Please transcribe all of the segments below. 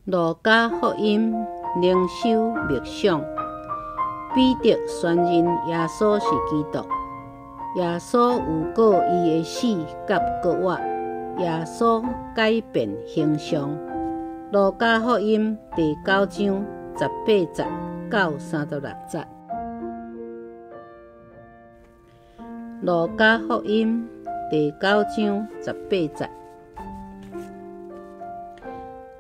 路加福音靈修默想，彼得宣認耶穌是基督。耶穌預告伊的死佮復活。耶穌改變形象。路加福音第九章18節到36節。路加福音第九章十八節。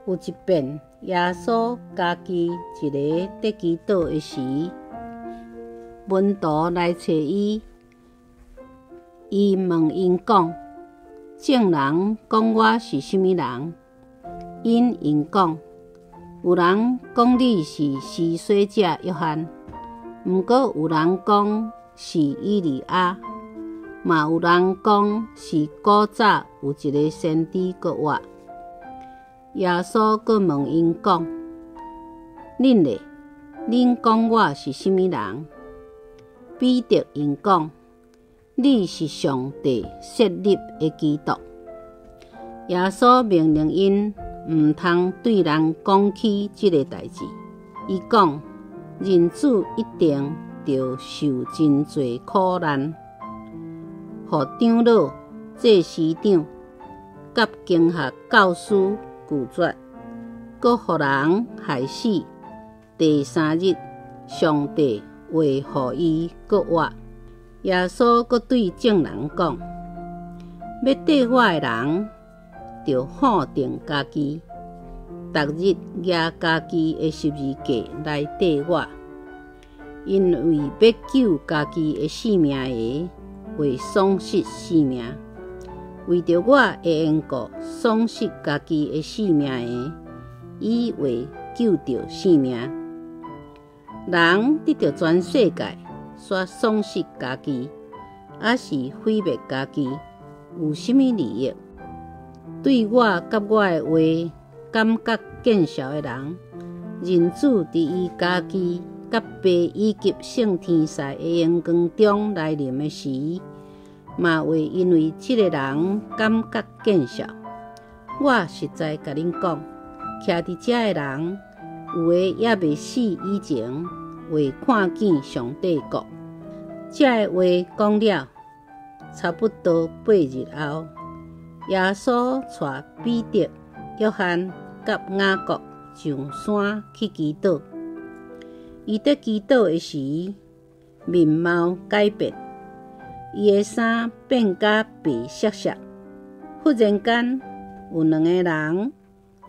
有一遍，耶穌家己一个佇祈禱的時，門徒來揣伊，伊問𪜶講：眾人講我是啥物人？𪜶應講：有人講你是施洗者約翰，毋過有人講是以利亞，嘛有人講是古早有一个先知閣活。耶穌閣問𪜶講：恁咧，恁講我是啥物人？彼得應講：你是上帝設立的基督。耶穌命令𪜶毋通對人講起這个代誌。伊講：人子一定著受真濟苦難，予長老、祭司長佮經學教師拒絕，閣予人害死。第三日，上帝會予伊閣活。耶穌閣對眾人講：欲綴我的人，著否定家己，逐日舉家己的十字架來綴我。因為欲救家己的性命的，會喪失性命；為著我的緣故喪失家己的性命的，伊會救著性命。人得著全世界，煞喪失家己，抑是毀滅家己，有啥物利益？對我佮我的話感覺見笑的人，人子佇伊家己佮爸以及聖天使的榮光中來臨的時，嘛會因為這个人感覺見笑。我實在共恁講，徛佇遮的人，有的猶未死以前，會看見上帝國。這个話講了，差不多八日後，耶穌帶彼得、約翰佮雅各上山去祈禱。伊佇祈禱的時，面貌改變，伊的衫變甲白雪雪。忽然間，有兩个人，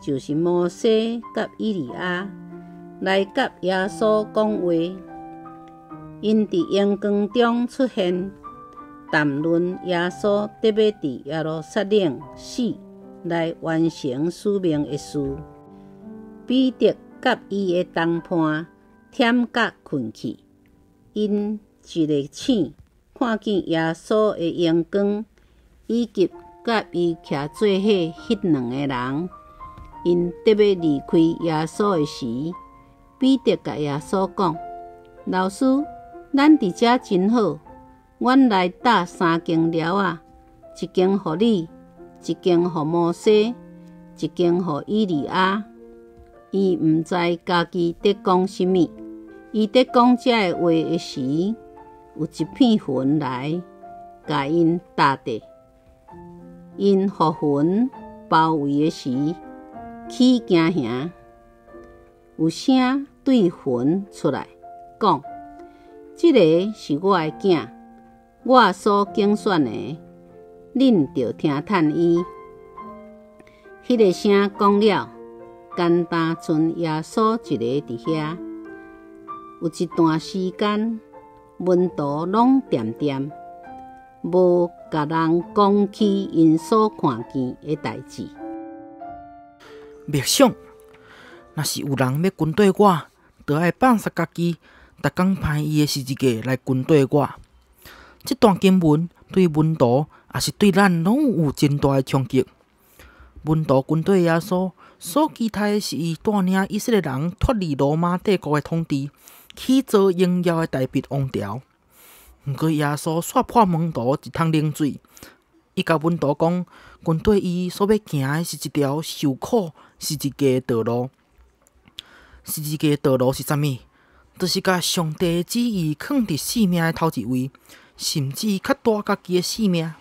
就是摩西佮以利亞，來佮耶穌講話。𪜶佇榮光中出現，談論耶穌得欲佇耶路撒冷死來完成使命的事。彼得佮伊的同伴忝甲睏去，𪜶一个醒，看見耶穌的榮光，以及佮伊徛做伙彼兩个人。𪜶得欲離開耶穌的時，彼得共耶穌講：老師，咱佇遮真好，阮來搭三間寮仔，一間予你，一間予摩西，一間予以利亞。伊毋知家己佇講啥物。伊佇講這个話的時，有一片雲來，共𪜶搭著。𪜶予雲包圍的時，起驚惶。有聲對雲出來講：這个是我的囝，我所揀選的，恁著聽趁伊。彼个聲講了，干焦賰耶穌一个佇遐。有一段時間，門徒攏恬恬，無共人講起𪜶所看見的代誌。默想，若是有人欲跟綴我，就愛放捒家己，逐工攀伊的十字架來跟綴我。這段經文對門徒，抑是對咱，攏有真大的衝擊。門徒跟綴耶穌，所期待的是伊帶領以色列人脫離羅馬帝國的統治，起造榮耀的大衛王朝。毋過耶穌煞潑門徒一桶冷水，伊共門徒講，跟綴伊所欲行的是一條受苦十字架的道路。十字架的道路是啥物？就是共上帝的旨意囥佇性命的頭一位，甚至較大家己的性命。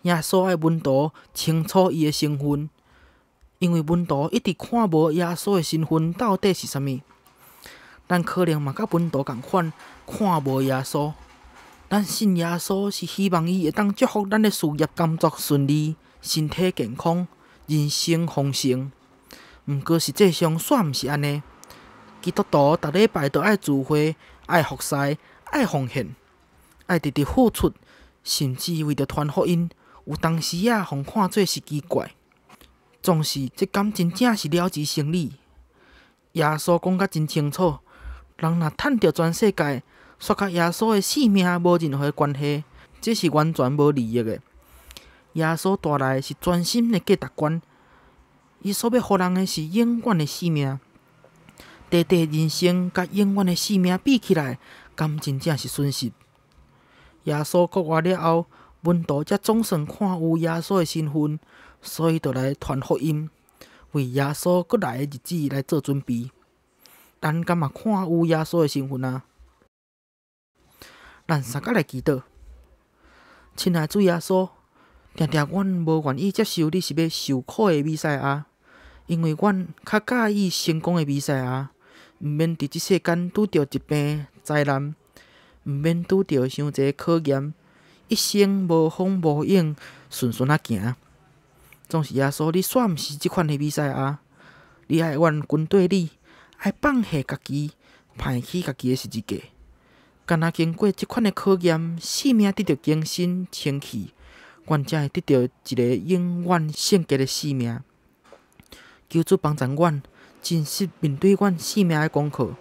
耶穌愛門徒清楚伊的身份，因為門徒一直看無耶穌的身份到底是啥物。咱可能嘛佮門徒仝款，看無耶穌。咱信耶穌是希望伊會當祝福咱的事業工作順利、身體健康、人生豐盛。毋過實際上煞毋是按呢。基督徒逐禮拜都愛聚會、愛服侍、愛奉獻、愛直直付出，甚至為著傳福音，有當時仔予看做是奇怪。總是這敢真正是了之成理？耶穌講甲真清楚，人若趁著全世界，煞佮耶穌的性命無任何關係，這是完全無利益的。耶穌帶來是全新的價值觀，伊所欲予人的是永遠的性命。短短人生佮永遠的性命比起來，敢真正是損失？耶穌復活了後，門徒才總算看有耶穌的身份，所以就來傳福音，為耶穌閣來的日子來做準備。咱敢嘛看有耶穌的身份啊？咱三個來祈禱。親愛主耶穌，定定阮無願意接受你是欲受苦的彌賽亞，因為阮較佮意成功的彌賽亞，毋免佇這世間拄著疾病災難，毋免拄著傷濟考驗，一生無風無影，順順仔行。總是耶穌，你煞毋是這款的彌賽亞，你愛阮跟綴你，愛放下家己，拋棄家己的十字架。敢若經過這款的考驗，性命得著更新清氣，阮才會得著一个永遠聖潔的生命。求主幫助阮，真實面對阮性命的功課，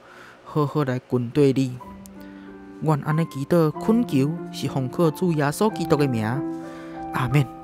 好好來跟綴你。阮按呢祈禱懇求，是奉靠主耶穌基督的名。阿們。